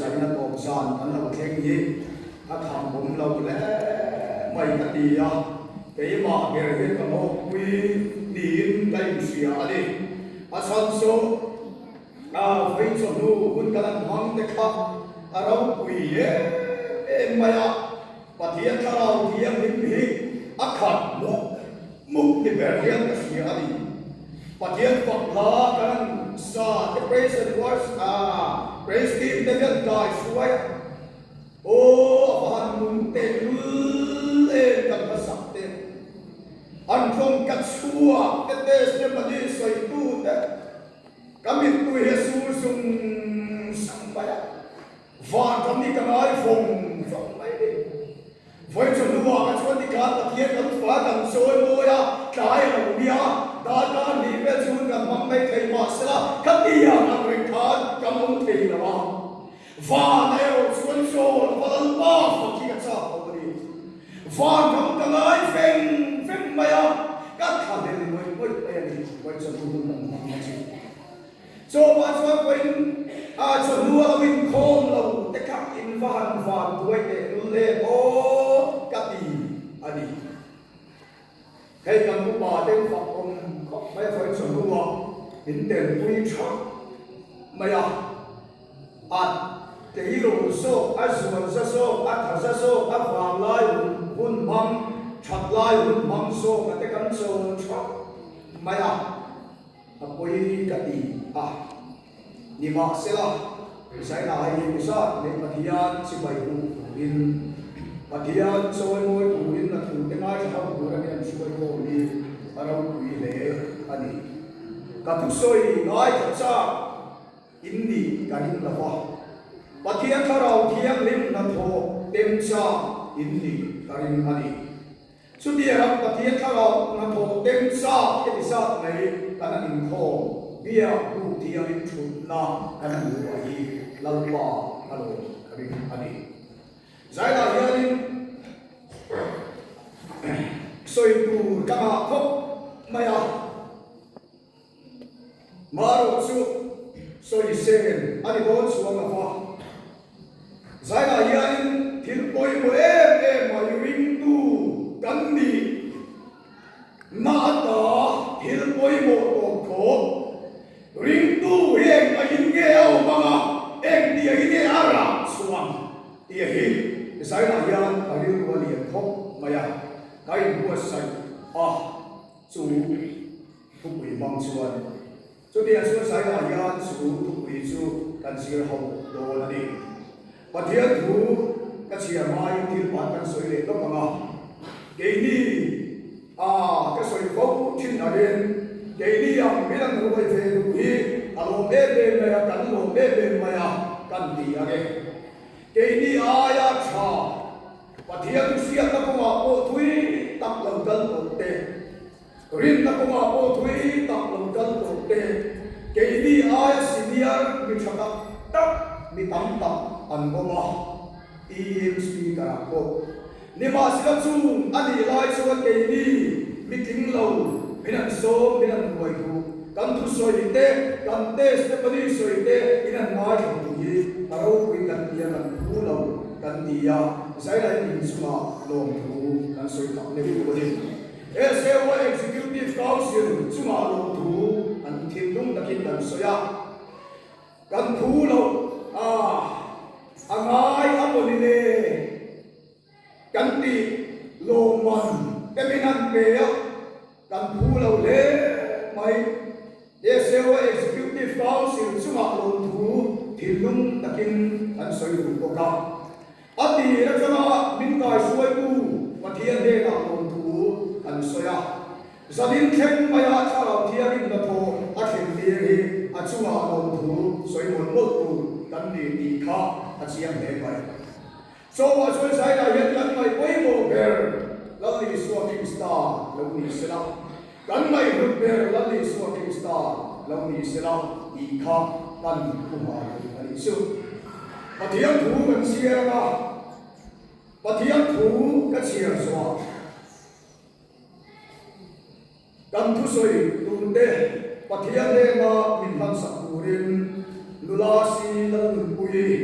Zaina tawp zan kan lo thleng hi a tham awm lo hle mai ka ti a, keimah ber hian ka hlawkpui niin ka inhria a ni. A chhan chu a vawi chawhnu hun kan han hmang te kha a ropui em em mai a, Pathian thlarau thianghlim hi a khat mup mup ni ber hian ka hria a ni. Pathian fak hla kan han sa te praise and worship praise team te hian kai hruai a, aw a va han nung tehlul em kan hmasak te, an tawngka chhuak te testimony sawitu te ka mittui hi a sur zung zung mai a. Van ram hi ka ngai vawng vawng mai ni. Vawi chu hnuah ka chuan tikhan Pathian kan fa kan chawi mawi a, tlai lo nia, darkar hnih vel chu hun kan hmang mai thei mahsela khatiang ang reng khan kan awm thei lo a. Van erawh chuan chawl a va Lalpa fak hi ka chak lo a ni. Van ram ka ngai veng veng mai a, ka thlahlel ngawih ngawih mai a ni. Vawi chu hnu hun kan hmang mai chu. Chawhmah chuan vawiin a chawhnu a lo inkhawm lo te kha in va han van buai teh lul em aw ka ti a ni. Hei kan upa te fak awm khawp mai a vawiin chawhnu ah min telpui thap mai a, a teilo zawk, a zuan za zawk, a tha za zawk, a vanglai hun hmang, that lai hun hmang zawk a te kan chawl thap mai a. A pawi ka ti a, nimahsela Zaina hi hemi zat mai Pathian chibai hmuh turin, Pathian chawimawi turin a thute ngaithla ho tur a ni an hruai khawm hi a ropui hle a ni. Ka thusawi ngaithla chak in nih ka ring lo va, Pathian Thlarau Thianghlim hnathawh tem chak in nih ka ring a ni. Chutiang Pathian thlarau hnathawh tem chak heti zat mai kan han inkhawm biak buk thiangin thutna kan han luah hi Lalpa a lo ring a ni. Zailah hianin sawi tur ka ngah khawp mai a, marawh chu sawi sen a ni dawn chuang lo va. Zaiah hianin thil pawimawh em em mai ringtu kan nih na ata thil pawimawh tawp khawp. Ringtu hi engkahin nge a awm ang a, engtiangin nge a rah chhuang tih hi Zaiah hian a rilru a lian khawp mai a, ka inbuatsaih a chu thupui hmang chuan. Chutiang chuan Zaina hian chu thupui chu kan zir ho dawn a ni. Pathian thu ka chhiar hmain thil phat kan sawi leh lawk ang a, keini a ka sawi fo thin angin keini ang min an ruai ve duh hi a lawm em em mai a, kan lawm em em mai a kan ti ang e. Keini aia tha Pathian thu hriatna kawngah pawh thui tak lo kal tawh te, Rinna kawngah pawh thui tak lo kal tawh te, keini aia senior mi tha tak tak mi tam tak an awm a, tiin Speaker-ah pawh nimahsela chung a nih lai chuan keini mi tling lo min an sawm, min an hruai duh, kan thusawi te, kan testimony sawi te in an ngaithla duh hi a ropui kan tia kan phu lo kan ti a, Zailai inchungah lawmthu kan sawi tak lek bawk a ni. SAO Executive Council chungah lawmthu an thinlung takin kan sawi a, kan phu loh a a ngai a maw ni le kan tih lawmman te min han pe a, kan phu lo hle mai. SAO Executive Council chungah lawmthu thinlung takin kan sawi duh bawk a. A tir atanga min kaihruaitu Pathian hnenah lawmthu kan sawi a. Zanin thleng maia Thlarau Thiangin hnathawh a thlen tir hi a chungah lawmthu sawi mawlh mawlh tur kan ni tih kha a chiang hle mai. Chawhmah chuan Zaina hian kan ngaih pawimawh ber Lal Isua Krista lo ni sela, kan ngaihhlut ber Lal Isua Krista lo ni sela tih kha kan khumah duh a nih chu. Pathian thu kan chhiar ang a, Pathian thu ka chhiar zawh kan thusawi turte Pathian hnena min hlansak turin nula si Lalnunpuii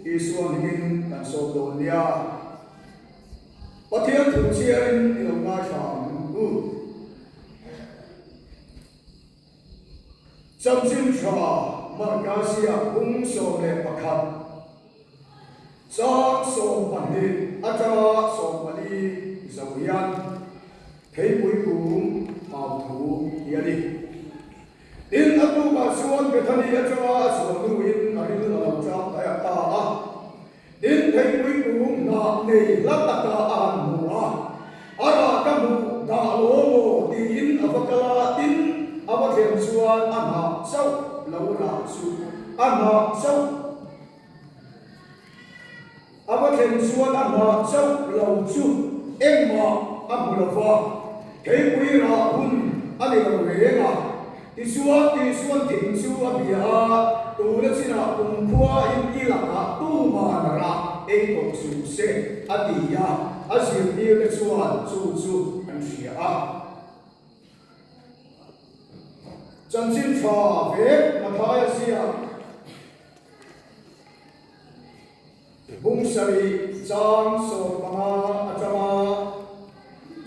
i. Isua hmingin kan sawm dawn nia. Pathian thu chhiarin i lo ngaithla ang u. Chanchin tha Markasia bung 11, chang 12 atanga 14 zo hian Theipui kung au thu hi a ni. Tin, a tukah chuan Bethany atanga a chhuah hnuin a ril a lo chang ta ta a. Tin, theipui kung hnah nei hla taka a han hmu a, a rah ka hmuh dah lo maw tiin a va kal a, tin, a va thlen chuan a hnah chauh lo rah chu a hnah chauh A va thlen chuan a hnah chauh lo chu engmah a hmu lo va, theipui rah hun a ni lo reng a. Tichuan, Isuan thing chu a bia a, Tuna chinah kumkhua in i lakah tuman rah ei tawh suh se, a ti a, a zirtirte chuan chu chu an hria a. Chanchin tha vek Mathaia ziak. Bung sarih chang 15 atanga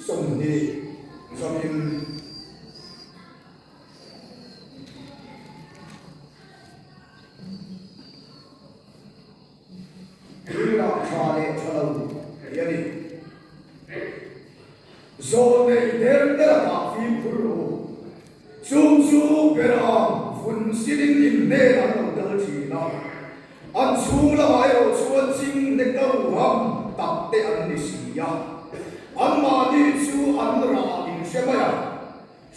20 zawmin Thil-ah tha leh tha lo tih a ni. Zawn nei der te lakah fimkhur rawh u. Chung chu beram vun sinin in hnen an lo dal thin a, an chhung lamah erawh chuan ching ne ko ham tak te an ni si a. Anmahni chu an rah in hre mai a,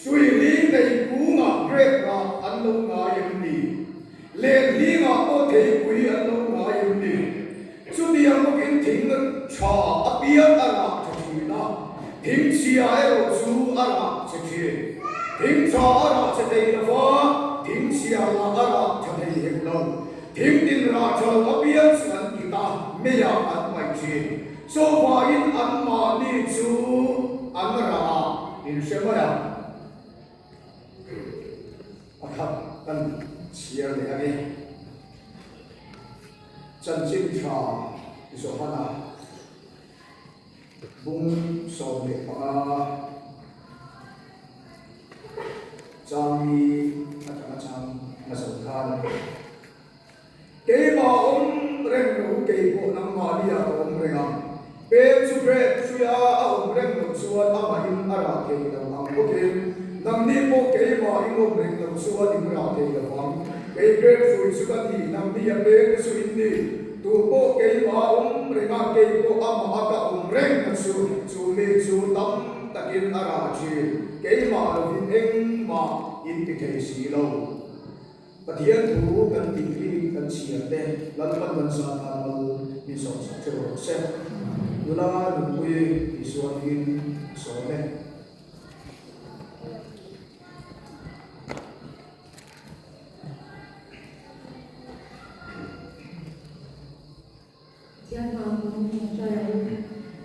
hrui hling nei kungah grape rah an lo ngai em ni? Len hlingah pawh theipui an lo ngai em ni? Chutiang bawkin thing tha apiang a rah tha thin a, thing chhia erawh chu a rah chhe thin. Thing tha a rah chhe thei lo va, thing chhia lah a rah tha thei hek lo. Thing tin rah tha lo apiang chu an kit a, meiah an paih thin. Chuvangin anmahni chu an rah a inhre mai a. Pakhat kan chhiar leh a ni. Chanchin tha Johana bung 15 chang ni atanga chang a zo khan a ni. Keimah awm reng lo kei pawh nangmahni ah ka awm reng ang. Pem chu grape hruia a awm reng loh chuan amahin a rah thei lo ang bawkin nangni pawh keimah in awm reng loh chuan in rah thei lo ang. Kei grape hrui chu ka ni, nangni a peng te chu in ni. Tu pawh keimah a awm reng a, kei pawh amah a ka awm reng na chu, chu mi chu tam takin a rah thin. Keimah lovin engmah in ti thei si lo. Pathian thu kan tih hi kan chhiar te Lalpan kan zat tan mal min sawm sak theuh rawh se. Nula nunpui Isua hmingin a sawm e. Pathian hma hmun hmun a ru.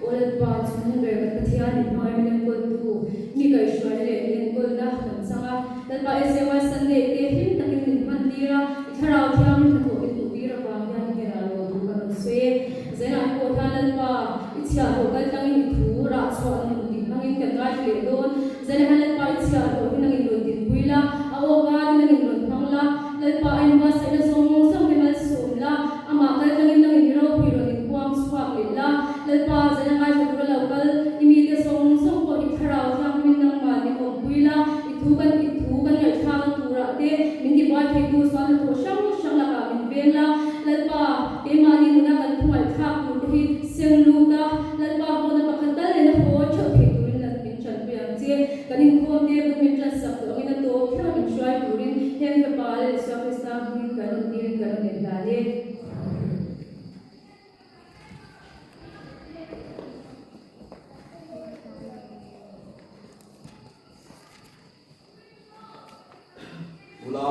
Aw Lalpa, chhung ber kan Pathian min hmangaih min enkawltu, mi kaihhruaina leh min enkawlna kan chang a. Lalpa SAY Sunday te hlim takin min hmantir a, i thlarau thianghlim hnathawh min hmuhtir avang hian i hnenah lo duh kan rawn sawi e. Zainah pawh hian Lalpa, i chhiahhlawh kal tlangin i thu rah chhuah nun tih hmangin kan ngaithla leh dawn. Zainah hian Lalpa i chhiahhlawh hi nangin rawn dinpui la, a awka te nangin rawn hmang la, Lalpa a inbuatsaihna zawng zawng te malsawm la, Amah kal tlangin nangin i ropui rawn inpuang chhuak leh la, Lalpa zan a ngaithla tura lo kal, i mite zawng zawng pawh i thlarau thianghlimin nangmah min awmpui la, i thu kan i thu kan ngaihthlakna turah te min tibuai theitu chuan hnathawh hrang hrang lakah min veng la, Lalpa, keimahni nuna kan thu ngaihthlak tur te hi seng lut a, Lalpa hawna pakhat tal lehna haw theuh thei turin lan min tanpui ang che. Kan inkhawm te bul min tansak tawh angin a tawp thleng a min hruai turin heng fapa leh Isua Krista hmingin kan rawn dilin kan rawn inhlan e. Nula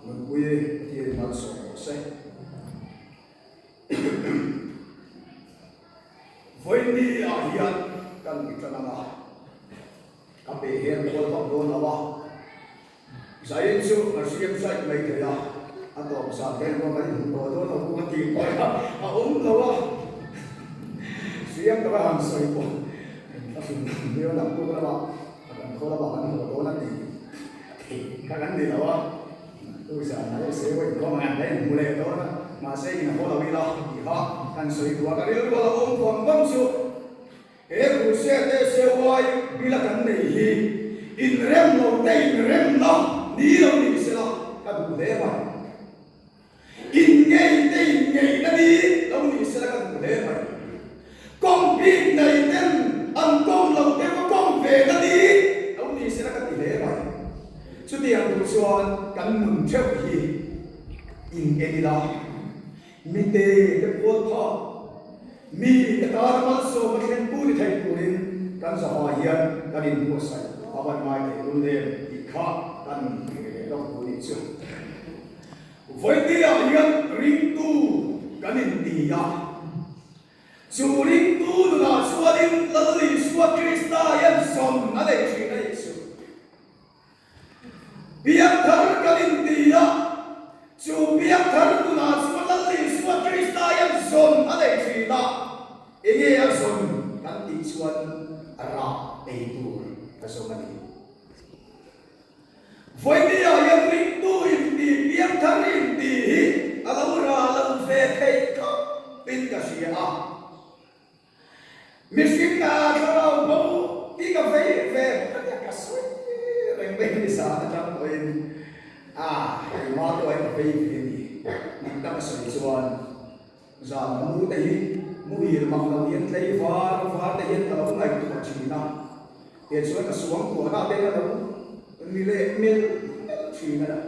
nunpui Pathianin malsawm rawh se. Vawiini ah hian kan ti tan ang a, ka pe hian kual vak dawn lo a, Zain chu a hriam hraih mai thei a, a tawp zan te erawh kan inhmu tawh dawn lo pawh a tih pawh a awm lo a, hriam taka han sawi pawh a hrim viau nak tuk lamah kan khaw lamah kan haw dawn a tih theih kha kan ni lo a, tu zanah erawh se vawi inkhawm ang an la inhmu leh dawn a, mahse inhaw lo ila tih kha kan sawi duh a, ka rilru a lo awm vang vang chu. He Crusade SAY bila kan nei hi inrem lo te inremna ni lo ni sela ka duh hle mai. Inngei te inngeihna ni lo ni sela ka duh hle mai. Kawng bik nei ten an kawng lo te va kawng ve na ni lo ni sela ka ti hle mai. Chutiang tur chuan kan nun theuh hi in en ila. Mite te pual kha mi te tana malsawm a thlentu ni thei turin kan zavai hian kan inbuatsaih a van ngai thei lul em tih kha kan hre leh lawk tur nih chu. Vawinia hian ringtu kan inti a, chu ringtu nunah chuanin Lal Isua Krista hian zawn a nei thin a nih chu. Biakthar kan inti a, chu biakthar tunah chuan Lal Isua Krista hian zawn a nei thin a, enge a zawn kan tih chuan rah ei tur a zawng a ni. Vawinia hian ringtu inti biakthar inti hi a lo rah lo ve theih khawpin ka hria a. Mihring ah thlarau bo tih ka vei ve bawk a nia, ka sawi reng mai ni zan atang pawhin a keimah te awhin ka vei ve a ni. Dik tak a sawi chuan zan ka mu te hi muhil mak lo hian tlei var var te hian ka lo ngaihtuah thin a, tiang chuan ka suangtuahna te hian a lo ni leh melh melh thin a,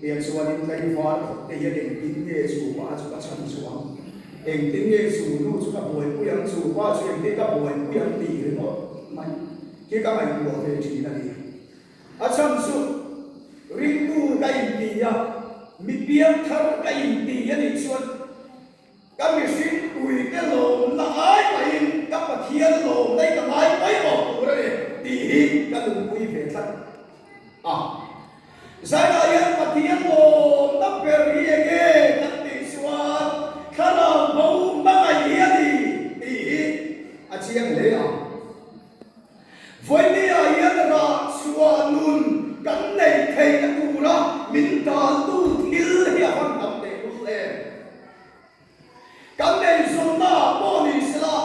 tiang chuanin tlei var khawp te hian engtin nge chu pa chu ka chhan chuang. Engtin nge chu nu chu ka buaipui ang, chu pa chu engtin ka buaipui ang tih ringawt mai hi ka ngaihtuah ve thin a ni. A chhan chu ringtu ka inti a, mi piang thar ka inti a nih chuan ka mihring puite lawmna ai mahin ka Pathian lawmna hi ka ngai pawimawh tur a ni tih hi ka nunpui ve tlat a. Zainah hian Pathian lawmna ber hi enge kan tih chuan thlarau bo hmangaih hi a ni tih hi a chiang hle ang. Vawinia hian rah chhuah nun kan neih theihna tura min daltu thil hi a van tam teh lul em? Kan eizawnna ah pawh ni sela,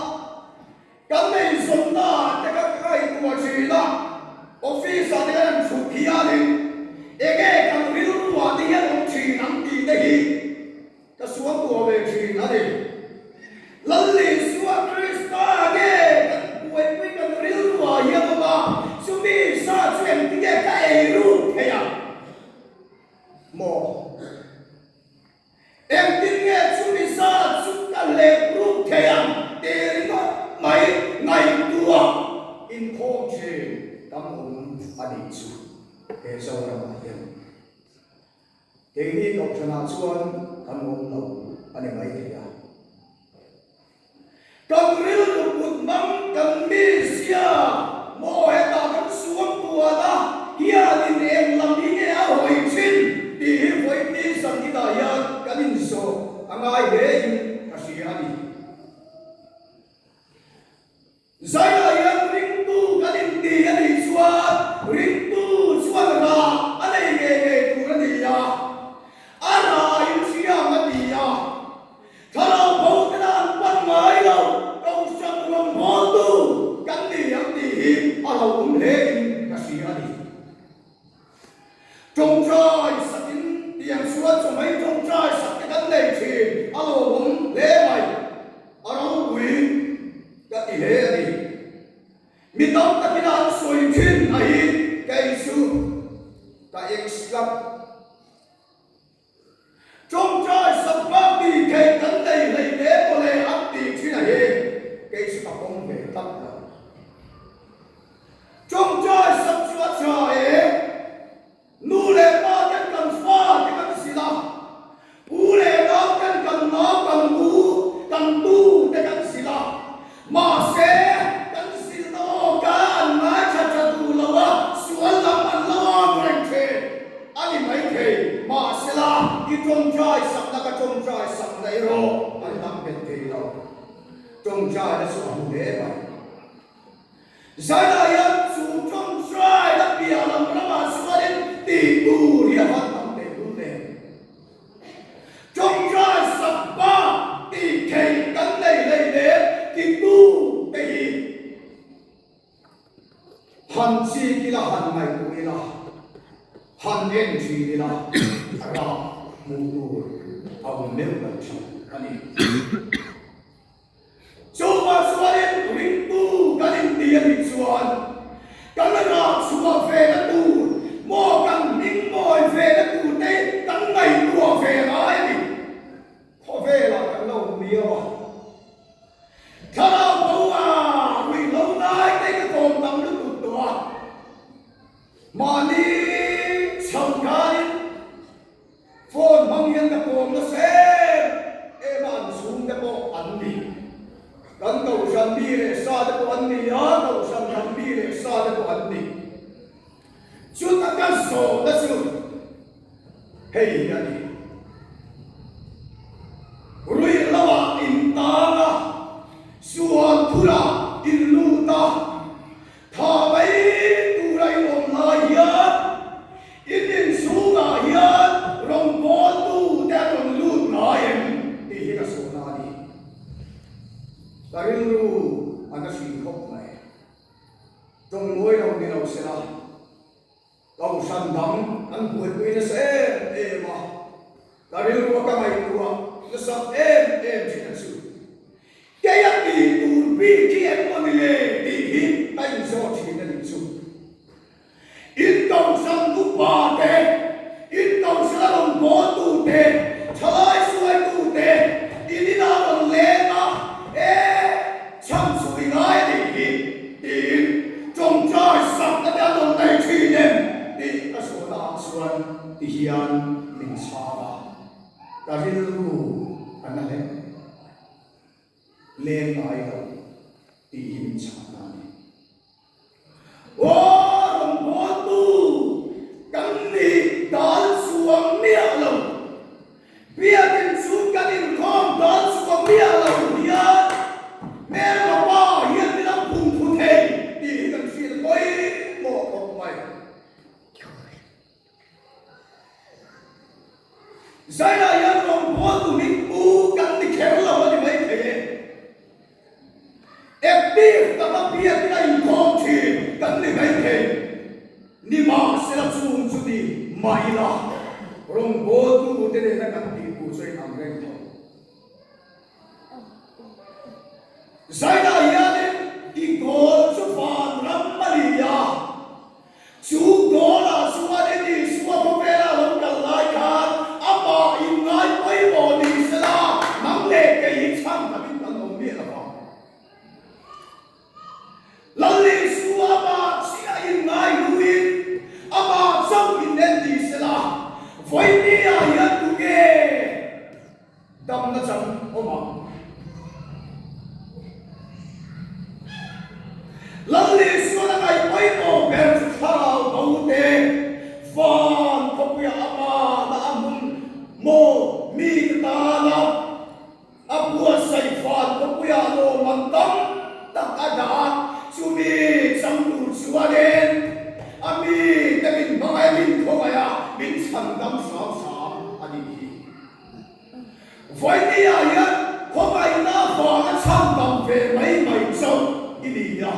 kan eizawnna ah te ka ngaihtuah thin a, office ah te kan han chhuk hianin enge kan rilru ah te hian awm thin ang tih te hi ka suangtuah ve thin a ni. Lal Isua Krista nge kan buaipui kan rilru ah hian awm a, chumi sa chu engtinge ka eiruk thei ang maw? Engtin nge chumi zat chu ka hlep ruk thei ang tih ringawt mai ngaihtuah inkhawm thin kan awm a nih chu he Zoramah hian. Keini Kohhranah chuan kan awm lo a ni mai thei a. Kan rilru put hmang kan mi sia maw hetah kan suam tuan a, hianin eng lam hi nge a hawi thin tih hi vawiin zan inah hian kan inzawh a ngai hle in ka hria a ni. Zaiah hian ringtu kan inti a nih chuan ringtu chuan rah a nei ngei ngei tur a ni a, a rah in hriam a ti a, thlarau bo tena an pan ngai lo Kohhran rawngbawltu kan ni ang tih hi a lo awm hle in ka hria a ni. Tawngtai sakin tiang chuan chawhmei tawngtai sak te kan nei thin a lawmawm hle mai, a ropui ka ti hle a ni. Mi tam takin an sawi thin a hi kei chu ka ex tlat. Tawngtai sak bak tih theih kan nei hlei hle mawle an tih thin a hi kei chu ka pawm ve tlat lo. Tawngtai. Ṭawngṭaina chu a hmu hle mai. Zainah hian chu ṭawngṭaina piah lam ramah chuanin tih tur hi a van tam teh lul nen. Ṭawngṭai sak bak tih theih kan nei hlei nen titu te hi han chik ila, han ngaihtuah ila, han en ṭhin ila rah hmuh tur a awm meuh lo ṭhin a ni. Chuvang chuanin ringtu kan inti a nih chuan kan rah chhuah ve na tur maw kan hming mawi ve na tur te kan ngaihtuah ve ngai a ni. Khawvelah kan lo awm miau a, thlarau bo a ruihhlo ngai te ka kawm tam lutuk tawh a, mahni chho khanin Phone hmang hian ka kawm nasa em em a, an chhungte pawh an ni. Kan kohhran mi leh sa te pawh an ni a, kohhran dang mi leh sa te pawh an ni. Chuta ka zawhna chu hei hi a ni. Ruihhlo ah in tang a, sual phurah in lut a, Tha mai tura i awm lai hian in inchhungah hian rawngbawltu te a rawn lut ngai em tih hi ka sawhna a ni. Ka rilru a na hrin khawp mai. Tawngmawi lo ni lo sela, Kohhran dang an buaipui nasa em em a, ka rilru a ka ngaihtuah nasa em em thin a chu. Kei a tih tur bik hi eng maw ni le tih hi ka inzawh thin a nih chu. In Kohhran upa te, in Kohhran a rawn bawltu te, thalai suaitu te, in inah rawn leng a, e, chhan chu i ngai a nih hi tiin tawngtai sakna te an rawn nei thin em tih ka zawhna ah chuan ti hian min chhang a, ka rilru a na hle mai. Leng ngai lo tih hi min chhahna a ni. Aw rawngbawltu kan nih dal chuang miah lo, biakin chu kan inkhawm dal chuang miah lo hian hmelma pa hian min lo phung thu thei tih hi kan hriat pawimawh khawp mai. Zainah hian rawngbawltu hming pu kan ni kher lo a ni maithei e. Active taka biakin a inkhawm thin kan ni maithei. Nimahsela chung chu ni mah ila rawngbawltu te nena kan tih tur chu a inang reng tho. Zainah hianin i goal chu vanram a ni a. Chu goal-ah chuan i Isua khawvela lo kal lai khan amah inngai pawimawh ni sela, nang leh kei hi chhan takin kan awm miah lo vang. Lal Isua amah chiah inngai hnuin amah chauh in en ni sela, vawinia hian tunge Damna chang awm ang. Lal Isuan a ngaih pawimawh ber chu thlarau bo te van khawpuia a mana a hmun maw mi te tana a buatsaih van khawpuia lawmman tam tak a dah a, chumi chang tur chuanin a mi te min hmangaih a min khawngaih a min chhan dam hram hram a nih hi. Vawinia hian khawngaihna avanga chhan dam ve mai mai chauh i ni a,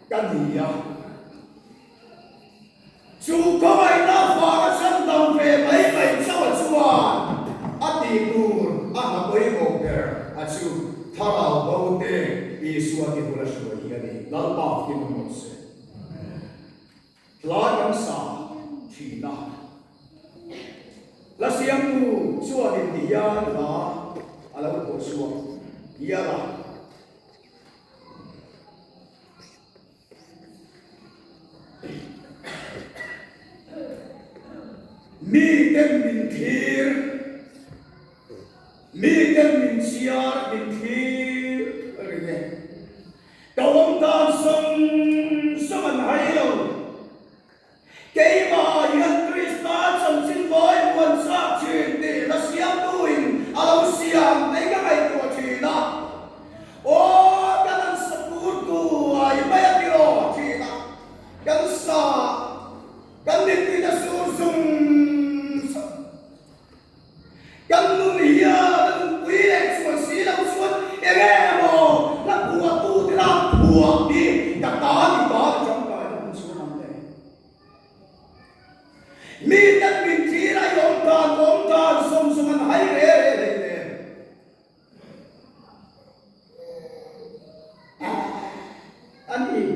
ka ni a. Chu khawngaihna avanga chhan dam ve mai mai chauh a chuan a tih tur a hna pawimawh ber a chu Thlarau bo te Isua ti bula hruai hi a ni. Lalpa hlim rawh se. Hla kan sa thin a. Hla siamtu chuanin ti hian hla a lo pawh chhuak hial a. Miten min thlir, miten min chhiar min thlir reng e. Ka awm dan zawng zawng an hai lo. Keimah hian Krista chanchin mawi huan chak thin tih hla siamtuin a lo siam tih ka ngaihtuah thin a. Aw!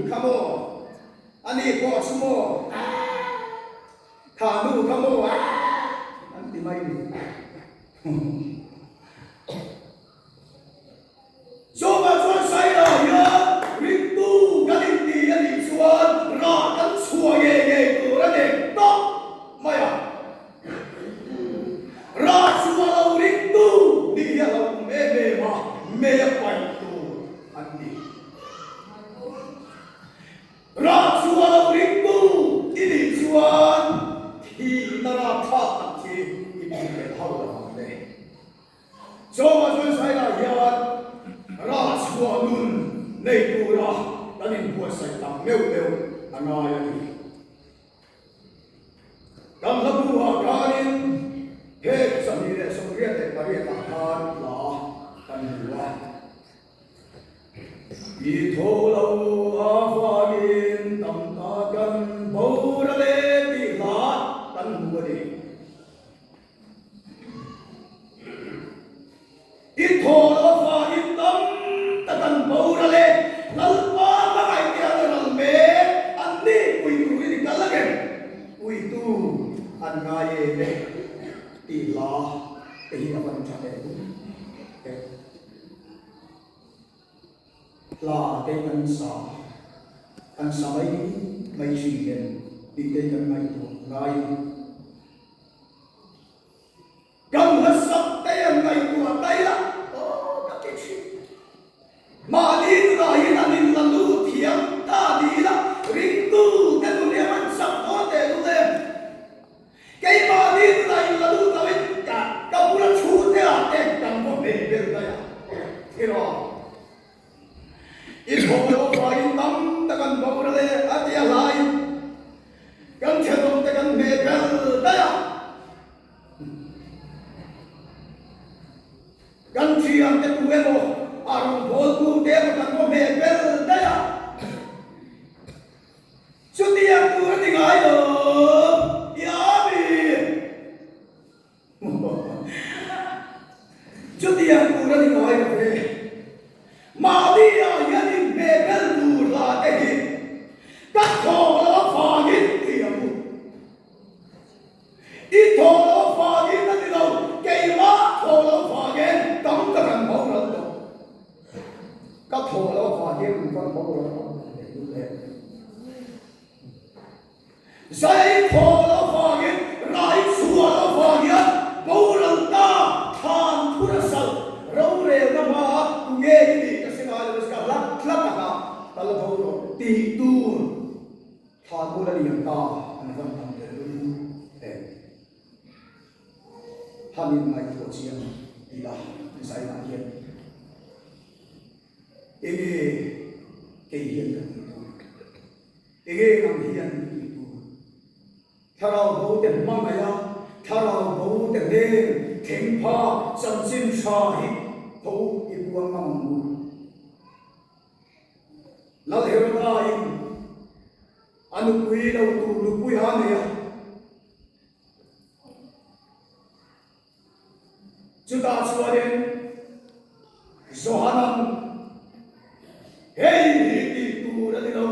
kha maw? Ani pawh chu maw? Kha nu kha maw? An ti mai ni. Chuvah chuan Saila hian ringtu kan inti a nih chuan rah kan chhuah ngei ngei tur a ni tawp mai a. Rah chhuah lo ringtu nih hi a lo awm em em a, mei a paih tur an ni. Rah chhuah lo ringtu i nih chuan thihna rapthlak tak hi i pumpelh hauh lo ang le. Chawngah chuan Saila hian rah chhuah nun nei tura kan inbuatsaih tak meuh meuh a ngai a ni. Kan hla buah khanin phek 288 ah khan hla kan hmu a. I tho lo avangin tam ta kan boral e tih hla kan hmu a ni. I thaw lo avangin tam tak an boral e, Lalpa hmangaihte an ral mek, an ni pui turin i kal ang em? Puitu an ngai em e tih hla te hi a van tha leh dum em. Hla te kan sa, kan sa mai mai thin em tih te kan ngaihtuah ngai. Kan hlasak te an ngaihtuah daih a, aw ka ti thin. Mahni nunah hian an inla lut thiam ta ni ila, ringtu te nun hi a man chak dawn teh lul em? Keimahni nunah inla lut loin ka ka bula thu te ah te kan vaw hmeh ber daih a, tiraw? I thawh loh avangin tam tak an boral e a ti a hlaiin kan thenawmte kan hmeh ber daih a. Kan thiante tu emaw a rawngbawltu te emaw kan va hmeh ber daih a. Chutiang tur a ni ngai lo i a mi. Chutiang tur a ni ngai lo ve. Mahni ah hian inhmeh bel tur hla te hi ka thawk lo avangin ti ang u. I thawk lo avangin a ni lo, keimah thawk lo avangin tam tak an boral tawh. Ka thawk lo avangin an van boral tawh leh lul em. Zai thaw lo vangin, rai chhuah lo vang hian boral ta thlan phur a salh rorelna hmaa tu nge i nih ka hre ngai lo a zika hlat hlat takah ka la bo rawh tih tur thlan bul a liam ta an van tam leh lul em. Han in ngaihtuah chiang ila zainah hian. Enge kei hian ka tih tur? Enge nang hian i tih tur? Thlarau bo te hmangaih a, thlarau bo te hnen thleng pha chanchin tha hi tho i buang ngam ang u. Lal Heroda in a nupui lo tur nupui a nei a. Chutah chuanin Johanan, Hei hi tih tur a ni lo,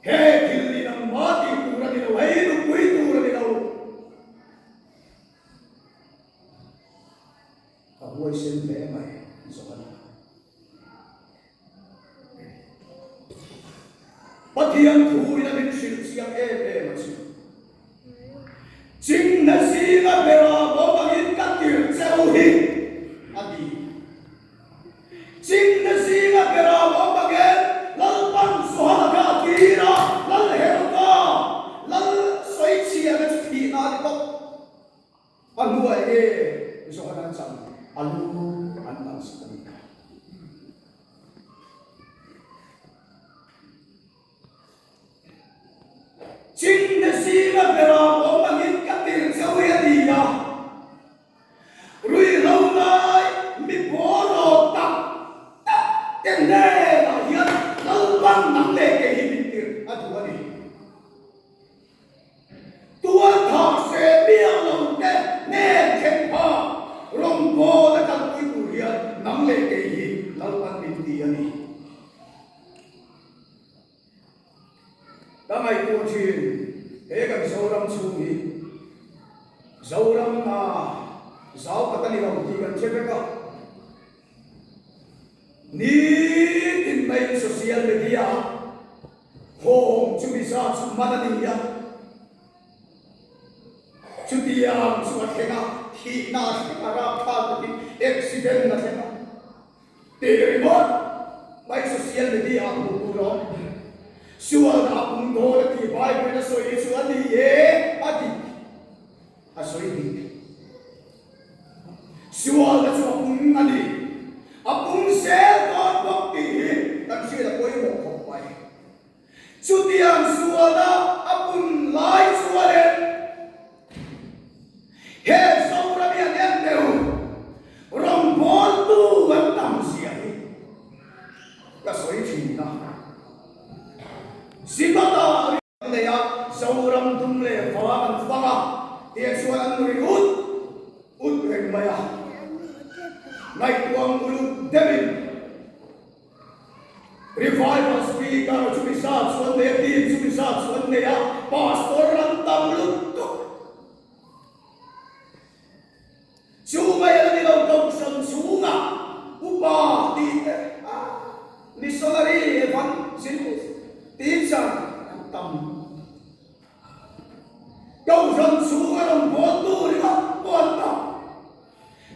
he thil hi nangmah tih tur a ni lo, hei nupui tur a ni lo. A huaisen hle mai Johana. Pathian thu in a min hrilh chiang em em a chu. Chinghne zinga bera bawm angin ka tirh che u hi, a ti. Chinghne zinga bera bawm angin Lalpan Johana kha a tir a, Lal Heroda, Lal Sawichhiana chu thihna a ni bawk. A hnuah enge Johana chan a lu an tan sak a nih kha. Chinhne zinga bera awm angin ka tirh cheu hi a ni a, ruihhlo ngai mi bawraw tak tak te hnenah hian Lalpan nang leh kei hi min tirh a duh a ni. Tualthah hre miah lo te hnen thleng pha rawngbawla kalpui tur hian nang leh kei hi. Ka ngaihtuah thin he kan Zoram chhung hi Zoram a zau tak a ni lo tih kan hre vek a. Nitin maiin social media ah hawng chumi zat chu man a ni a. Chutiang chu a thleng a, thihna a thleng a, rapthlak takin accident a thleng a tih ringawt mai social media ah hmuh tur a awm. Sualna a pung dawn a tih Bible in a sawi hi chu a ni e a ti a sawi dik. Sualna chu a pung a ni. A pung zel dawn bawk tih hi kan hriat a pawimawh khawp mai. Chutiang sualna a pun lai chuanin he Zoram hian en deuh rawngbawltu an tam zia hi ka sawi thin a. Zimata an nei a, Zoram dum leh vang an fang a, tiang chuan an ri ut ut reng mai a. Ngaihtuang uluk deuhin. Revival Speaker chu mi zat chu an nei a, team chu mi zat chu an nei a, Pastor an tam lutuk. Chu mai a la ni lo, Kohhran chhungah upa tih te, missionary, evangelist, teacher an tam lutuk. Kohhran chhunga rawngbawltu ringawt pawh an tam.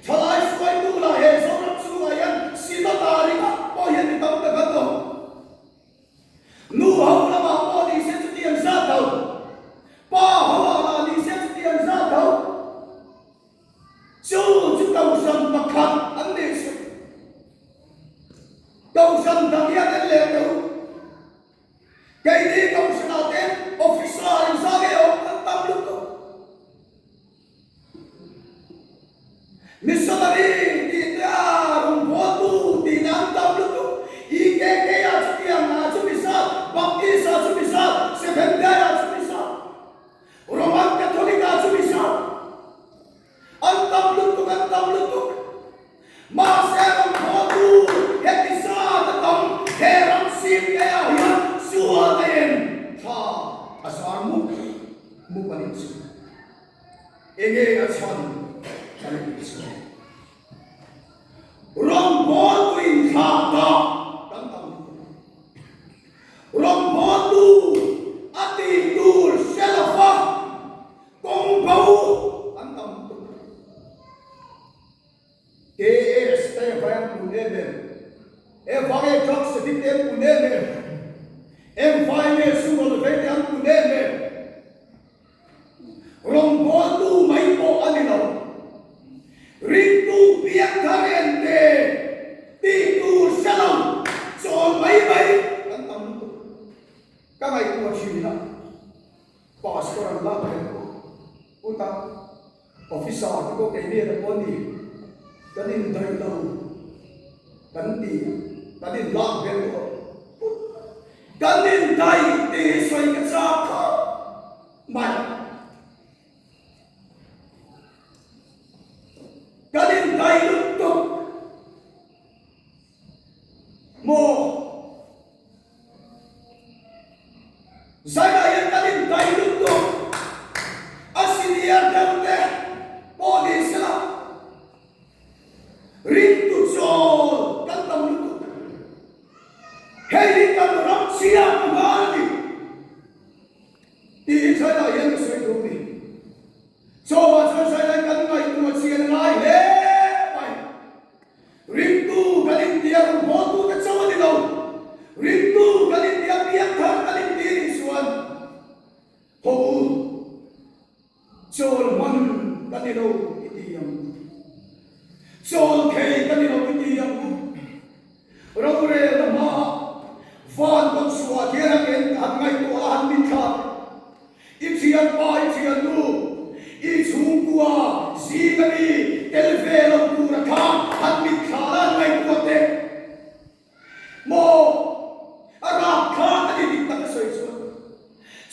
Thalai hruaitu lah he Zoram chhungah hian Synod-a ringawt pawh hian mi tam tak an awm. Nu ho lamah pawh ni se chuti an zat tho. Pa ho ah lah ni se chuti an zat tho. Chu chu Kohhran pakhat an nih chu. Kohhran dang hian en leh tho. Keini Kohhranah te officer inzah ngei awm kan tam lutuk. Missionary tih te a rawngbawltu tih te an tam lutuk. EKK ah chutiang ah chu misa, Baptist ah chu misa, Seventh Day ah chu misa, Roman Catholic ah chu misa. An tam lutuk, an tam lutuk. Mahse rawngbawltu heti zat a tam he ram sim te ah hian sual te in thla a zar mup mup a nih chu. Enge a chhan kan tih chu rawngbawltu inthlah dah kan tam lutuk a. Rawngbawltu a tih tur hre lova kawng bo kan tam lutuk a. KS te vai an pun em em, evang e drugs addict te an pun em em, engvai nge sual vei te an pun em em. Rawngbawltu mai pawh a ni lo. Ringtu piang thar en te tih tur hre lo chawl mai mai kan tam lutuk. Ka ngaihtuah thin a, Pastor an lak reng pawh ut a, Officer te pawh kei nen a pawh ni, kan indaih lo kan ti a, kan inlak vel pawh ut a. Kan indaih tih hi sawi ka chak khawp mai. Kan indaih lutuk maw? Zainah hian kan indaih lutuk a senior deuh te pawh ni sela ringtu chawl kan tam lutuk. Hei hi kan ram chhia ka hman a ni tiin China hian ka sawi duh a ni. Chawmah chuan China kan ngaihtuah chian a ngai hle mai. Ringtu kan intia rawngbawltute chauh a ni lo. Ringtu kan intia piangthar kan inti nih chuan haw u chawl hman ka ni lo i ti ang u. Chawl thei ka ni lo i ti ang u. Rorelna hmaah van kawt chhuah hian a en han ngaihtuah a han mitthla teh. I thianpa, i thiannu, i chhungkua zing a mi tel ve lo tur a kha han mitthla la han ngaihtuah teh. Maw? A rapthlak a ni dik tak a sawi chuan.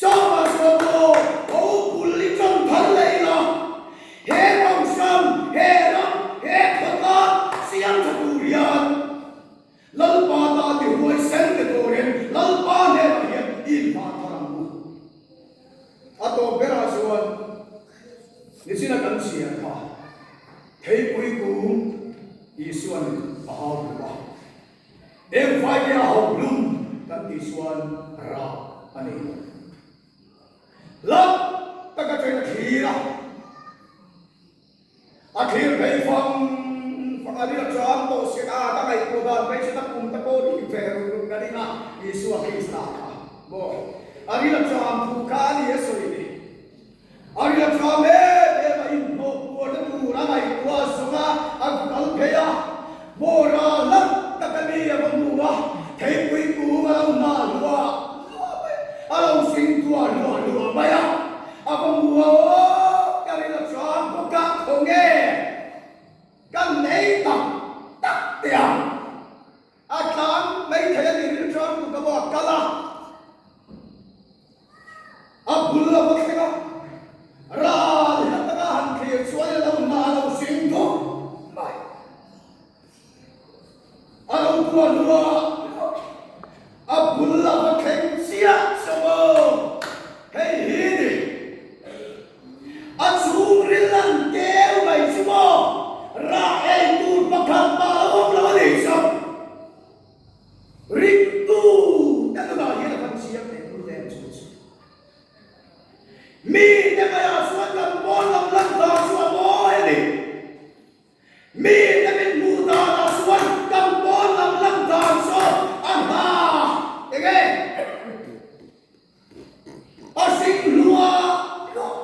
Chauhah chuan maw ho bul i ṭawng thar leh ila, he kohhran, he ram, he khawtlang siam ṭha tur hian Lalpa ta ti huai sen te turin Lalpa hnenah hian i inhmah thar ang u. Isuan a hau hlum a. Eng fai nge a hau hlum kan tih chuan rah a nei lo. Lam tak atangin a thlir a. A thlir phei fang fang a rilh chang pawh si a, ka ngaihtuah dan phei chuan a kum te pawh nih ve ruk ruk ka ring a, Isua Krista kha maw a rilh chang thu kha a ni a sawi ni. A rilh chang em em a inhnawh puarna tur a ngaihtuah zawng a, a kal phei a, maw ral hlak tak a mi a va hmu a, theipui kung a lo hnah hluah hluah mai, a lo hring tuah hluah hluah mai a. A va hmu a aw, ka rin a chuan bawk a, khawnge kan nei tak tak teh ang. A tlan mai thei a ni rin chuan buk a maw a kal a, a bul a va thleng a, ral hla taka han thlir chuan a lo hna a lo hring dup mai. A lo tuah hnuah a bul a va thleng chiah chauh aw, hei hi ni. A chhungril an keu mai chu maw, rah ei tur pakhat mah a awm lo a nih chauh. Ringtu te nunah hian a van chiang leh tul em chu chu. Mite maiah chuan kan pawn lam lan dan chu a mawi a ni. Mi te min hmuh danah chuan kan pawn lam lan dan chu a hna eng e? A hring hluah hluah,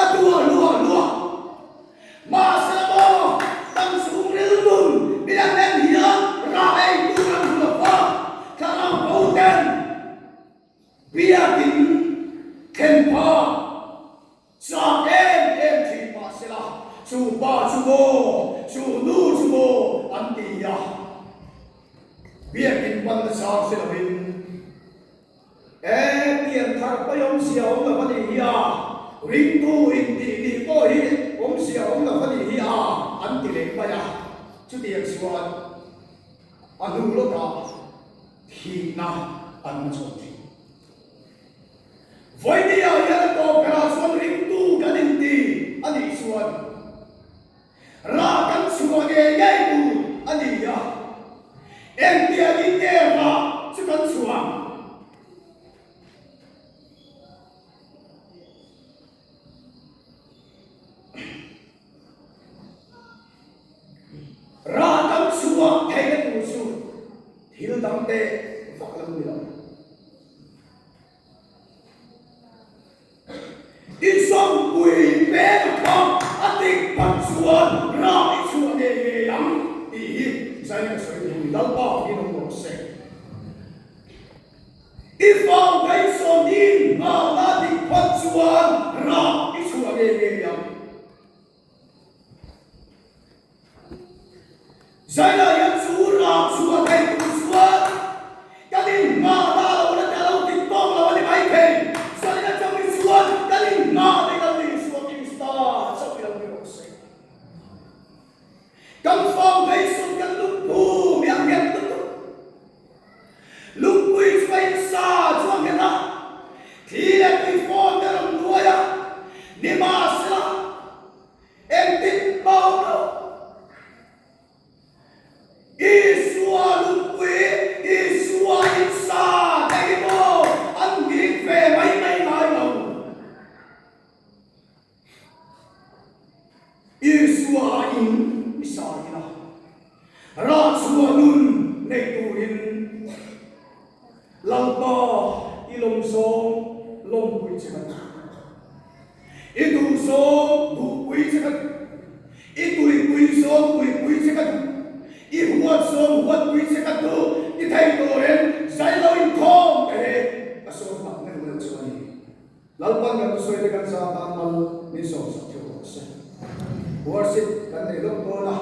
a duah hluah hluah. Mahse maw, kan chhungril nun mi an en hian rah ei tur an hmu lo va, thlarau bo ten biakin thlen phah. Chak em em thin mah sela, chu pa chu maw, chu nu chu maw an ti a. Biakin pan na chang si lovin, E, pian thar pawi awmzia awm lo a nih hi a, ringtu intih nih pawh hi awmzia awm lo a nih hi a, an ti leh mai a. Chutiang chuan a hnu lawkah thihna an hmachhawn thin. Vawinia hian a tawp berah chuan ringtu kan inti a nih chuan rah kan chhuah ngei ngei tur a ni a, engtiangin nge rah chu kan chhuah ang? Rah kan chhuah theihna tur chu thil dangte vak lo ni lo. I zawmpui peng a kha a dik phat chuan rah i chhuah ngei ngei ang tih hi Zaina ka sawi duh ni Lalpa in awm rawh se. I fau beisawn in nghahna dik phat chuan rah i chhuah ngei ngei ang. Zaina hian chu rah chhuah thei tur chuan kan inngahna a lo la ta lo dik tawk lo a ni mai thei. Zaina changin chuan kan inngah ding a ni Isua Krista chauh i lo ni rawh se. Kan foundation kan lungphu mi a nghet lutuk. Lungpui chu a insa chu a nghet a, thli leh tui fawn te rawn nuai a, nimahsela, Engtin mah awm lo. Isua lungpui, Isua insa te hi maw an nghing ve mai mai ngai lo. Isua in i sa ila, rah chhuah nun nei turin Lalpa i lawmzawng lawmpui che kan. I duhzawng duhpui che ka duh, i tuipui zawng tuipui che ka duh, i huat zawng huatpui che ka duh, i thei turin zai lo inkhawm te hi ka sawm tak meuh meuh chu a ni. Lalpan kan thusawi te kan zah tan mal min sawmsak theuh rawh se. Worship kan nei lawk dawn a.